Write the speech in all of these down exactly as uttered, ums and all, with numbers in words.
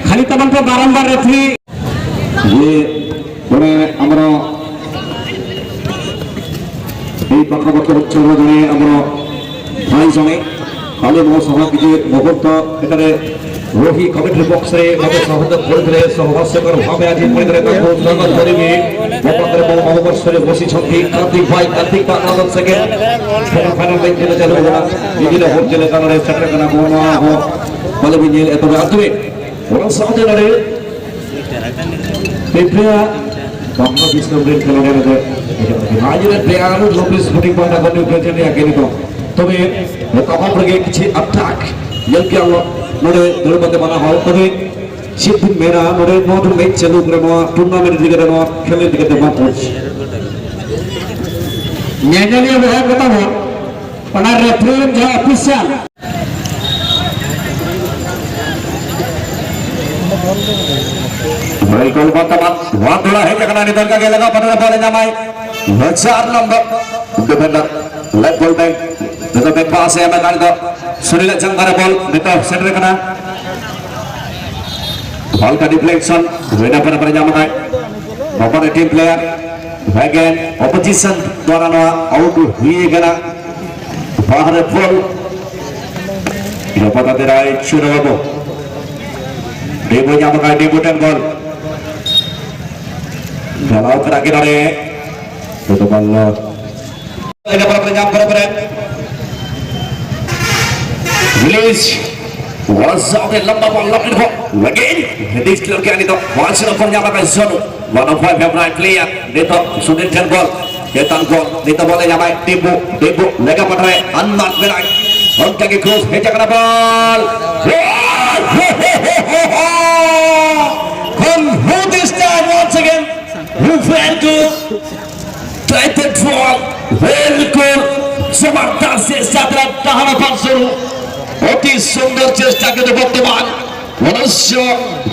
ଖାଲି ତମକୁ ବାରମ୍ବାର ରେଫରି। ଇଏ ଜଣେ ଆମର ଏଇ ପାଖ ବର୍ତ୍ତମାନ ଜଣେ ଆମର ଭାଇ ଜଣେ, କାଲି ମୋ ସହ କିଛି ମୁହୂର୍ତ୍ତ ଏଠାରେ ରହି କମିଟି ପକ୍ଷରେ ମୋତେ ସହଯୋଗ କରିଥିଲେ। ସୌଭାଗ୍ୟକର ଭାବେ ଆଜି ପଡ଼ିଥିଲେ ତାଙ୍କୁ ସ୍ୱାଗତ କରିବି। ମୋ ପାଖରେ ମୋ ନବବର୍ଷରେ ବସିଛନ୍ତି କାର୍ତ୍ତିକ ଭାଇ, କାର୍ତ୍ତିକ ବା ଆନନ୍ଦ ସେକେଣ୍ଡ। ସେମିଫାଇନାଲ ମ୍ୟାଚ ଯେବେ ଚାଲୁଥିଲା, ବିଭିନ୍ନ ହୋଟେଲ କାନରେ ସେଟେଲ କନା କଣ ହବ, କଲେ ବି ଜେଲ ଏତବେ ଆସୁଥିବେ। ବଡ଼ ସହଜରେ ପିପ୍ରିଆ ବାପା ବିଷ୍ଣୁ ବ୍ରେନ ଖେଳ ଆଜି ପ୍ଲେୟାର ଲୋକେଶ ସ୍ପୋର୍ଟିଂ ପଏଣ୍ଟ ଆଗ ନ୍ୟୁ ପ୍ରେଜେଣ୍ଟ ଆଗେନି ତ। ᱛᱚᱵᱮ ᱮᱛᱚᱦᱚᱵ ᱨᱮᱜᱮ ᱠᱤᱪᱷᱤ ᱟᱴᱟᱠ ᱧᱮᱞ ᱠᱮᱜᱼᱟ ᱱᱚᱰᱮ ᱫᱟᱹᱲ ᱵᱟᱛᱮ ᱢᱟᱱᱟ ᱦᱚᱲ᱾ ᱛᱚᱵᱮ ᱪᱮᱫ ᱵᱤᱱ ᱢᱮᱱᱟ, ᱱᱚᱰᱮ ᱱᱚᱣᱟ ᱫᱚ ᱢᱮᱪ ᱪᱟᱹᱞᱩ ᱠᱟᱱᱟ, ᱱᱚᱣᱟ ᱴᱩᱨᱱᱟᱢᱮᱱᱴ ᱤᱫᱤ ᱠᱟᱛᱮ, ᱱᱚᱣᱟ ᱠᱷᱮᱞ ᱤᱫᱤ ᱠᱟᱛᱮ ᱢᱟ ᱠᱳᱪ? ᱧᱮᱧᱮᱞᱤᱭᱟᱹ ᱵᱚᱭᱦᱟ ᱠᱚ ᱛᱟᱵᱚᱱ, ᱚᱱᱟ ᱨᱮᱯᱷᱟᱨᱤ ᱡᱟᱦᱟᱸ ᱚᱯᱷᱤᱥᱤᱭᱟᱞ ᱵᱚᱞ ᱠᱚ ᱵᱚᱨᱛᱚᱢᱟᱱ ᱱᱚᱣᱟ ᱛᱷᱚᱲᱟ ᱦᱮᱡ ᱟᱠᱟᱱᱟ, ᱱᱤᱛᱚᱜ ᱜᱮ ᱞᱟᱜᱟᱣ ᱯᱟᱴᱟ ᱨᱮ ᱵᱚᱞ ᱮ ᱧᱟᱢᱟᱭ᱾ ᱪᱟᱨ ᱱᱚᱢᱵᱚᱨ ᱰᱤᱯᱷᱮᱱᱰᱟᱨ ᱞᱮᱯᱷᱴ ᱵᱚᱞ ᱵᱮᱝᱠ ᱱᱤᱛᱚᱜ ᱵᱮᱠ ᱯᱟᱥ ᱮ ᱮᱢ ᱟᱠᱟᱱ ᱫᱚ ᱥᱩᱱᱤᱞ ᱟᱜ ᱡᱟᱸᱜᱟ ᱨᱮ ᱵᱚᱞ ᱱᱤᱛᱚᱜ ᱥᱮᱴᱮᱨ ᱠᱟᱱᱟ᱾ ᱵᱚᱞ ᱠᱟ ᱰᱤᱯᱷᱞᱮᱠᱥᱚᱱ ᱦᱩᱭᱱᱟ ᱯᱟᱨᱟ ᱯᱟᱨᱟ ᱧᱟᱢ ᱟᱠᱟᱫ ᱵᱟᱵᱟᱨ ᱴᱤᱢ ᱯᱞᱮᱭᱟᱨ ᱮᱜᱮᱱ ᱚᱯᱳᱡᱤᱥᱚᱱ ᱫᱣᱟᱨᱟ ᱱᱚᱣᱟ ᱟᱣᱩᱴ ᱦᱩᱭ ᱟᱠᱟᱱᱟ᱾ ᱵᱟᱦᱨᱮ ᱵᱚᱞ ᱨᱟᱯᱟᱛᱟ ᱛᱮᱨᱟᱭ ᱪᱩᱱᱟᱹ ᱵᱟᱹᱵᱩ ᱰᱮᱵᱩ ᱧᱟᱢ ᱟᱠᱟᱫ ᱰᱮᱵᱩ ᱴᱷᱮᱱ ᱵᱚᱞ ᱪᱟᱞᱟᱣ ᱠᱟᱱᱟ ᱠᱤᱱᱟᱨᱮ ᱛᱮᱫᱚ ᱵᱟᱝ ᱞᱚ ᱞᱮᱜᱟ ᱯᱟᱨᱟ ᱯᱟᱨᱟ ᱧᱟᱢ ᱯᱟᱨᱟ ᱯᱟᱨᱟ ᱨᱤᱞᱤᱡᱽ ᱵᱚᱞ ᱥᱟᱶᱛᱮ ᱞᱟᱢᱵᱟ ᱵᱚᱞ ᱞᱚᱠᱤᱱ ᱵᱚᱞ ᱞᱟᱹᱜᱤᱫ ᱨᱤᱞᱤᱡᱽ ᱠᱷᱮᱞᱳᱰ ᱠᱮᱜᱼᱟ ᱱᱤᱛᱚᱜ ᱵᱚᱞ ᱥᱮᱫ ᱯᱚᱨ ᱧᱟᱢ ᱟᱠᱟᱫ ᱡᱚᱱᱩ ᱚᱱᱟ ᱯᱷᱟᱭᱤᱵᱷ ᱯᱷᱮᱵᱽᱨᱩᱣᱟᱨᱤ ᱯᱞᱮᱭᱟᱨ ᱱᱤᱛᱚᱜ ᱥᱩᱱᱤᱞ ᱴᱷᱮᱱ ᱵᱚᱞ ᱪᱮᱛᱟᱱ ᱵᱚᱞ ᱱᱤᱛᱚᱜ ᱵᱚᱞ ᱮ ᱧᱟᱢᱟᱭ ᱰᱤᱵᱩ ᱰᱤᱵᱩ ᱞᱮᱜᱟ ᱯᱟᱴᱟ ᱨᱮ ᱟᱱᱢᱟᱨ ᱢᱮᱱᱟᱭ ᱚᱱᱠᱟ ᱜᱮ ᱠᱨᱚᱥ ᱦᱮᱡ ᱟᱠᱟᱱᱟ ᱵᱚᱞ ᱠᱷᱚᱱ ᱦᱩᱫᱤᱥ ᱛᱟᱭ once again who fell to Titan Fall, ᱵᱤᱞᱠᱩᱞ ᱡᱚᱵᱚᱨᱫᱚᱥᱛ ᱪᱮᱥᱴᱟ ᱛᱟᱦᱮᱸ ᱠᱟᱱᱟ ᱯᱟᱸᱪᱥᱚ ᱨᱩ᱾ ᱚᱛᱤ ᱥᱩᱱᱫᱚᱨ ᱪᱮᱥᱴᱟ ᱠᱤᱱᱛᱩ ᱵᱚᱨᱛᱚᱢᱟᱱ ᱢᱚᱱᱩᱥᱭᱚ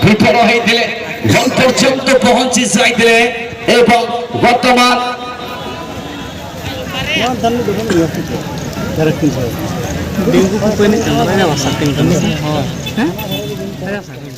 ᱵᱤᱯᱷᱚᱞ ᱦᱚᱭ ᱫᱤᱞᱮ, ᱵᱚᱞ ᱯᱚᱨᱡᱚᱱᱛᱚ ᱯᱚᱦᱚᱸᱪᱤ ᱥᱟᱭ ᱫᱤᱞᱮ, ᱮᱵᱚᱝ ᱵᱚᱨᱛᱚᱢᱟᱱ ᱰᱮᱝᱜᱩ ᱠᱚ ᱮᱱᱮᱡ ᱠᱟᱱᱟ, ᱵᱟᱨᱭᱟ ᱵᱷᱟᱥᱟ ᱛᱤᱧ ᱠᱟᱱᱟ᱾ ᱦᱮᱸ? ᱦᱮᱸ ᱥᱮ?